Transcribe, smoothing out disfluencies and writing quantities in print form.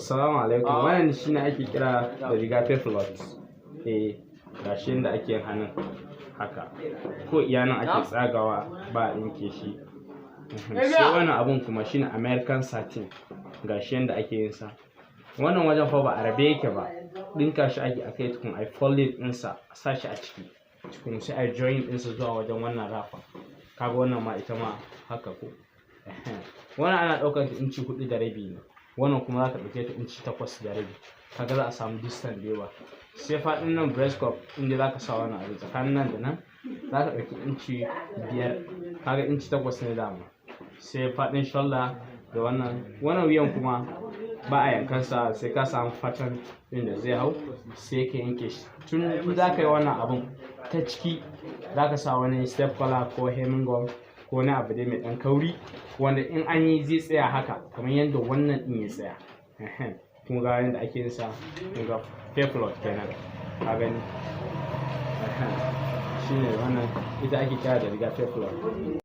Assalamu alaikum. Wannan shine ake kira da riga peplum. Eh, gashi yadda ake yin hannun haka. Ko iya nan ake tsagawa, ba a ɗinke shi. Sai wannan abun kuma shine American satin. Gashi yadda ake yin sa. Wannan wajen fa ba a rabe yake ba. Ɗinka shi ake akai tukun ai folding ɗinsa, a sa shi a ciki. Tukun sai ai join ɗinsa zuwa wajen wannan wrapper. Kaga wannan ma, ita ma haka ko. Wannan ana ɗaukar ta inci 4.5 ne. Wannan kuma za ka ɗauke ta inci 8.5. Kaga za a samu distance da yawa. Sai faɗin nan, breast cup, inda za ka sa wannan abu tsakanin nan da nan, za ka ɗauki inci 5. Kaga inci 8 ne dama. Sai faɗin shoulder da wannan. Wannan wuyan kuma ba a yankan sa, sai ka samu pattern ɗin da zai hau, sai ka yanke shi. Tun in za ka yi wannan abun ta ciki, za ka sa wani step collar ko hemming gum ko wani abu dai mai ɗan kauri wanda in an yi zai tsaya haka kamar yadda wannan ɗin ya tsaya. Kun ga yadda ake yin sa, kun ga peplum kenan. Ka gani? Shine wannan, ita ake kira da riga peplum.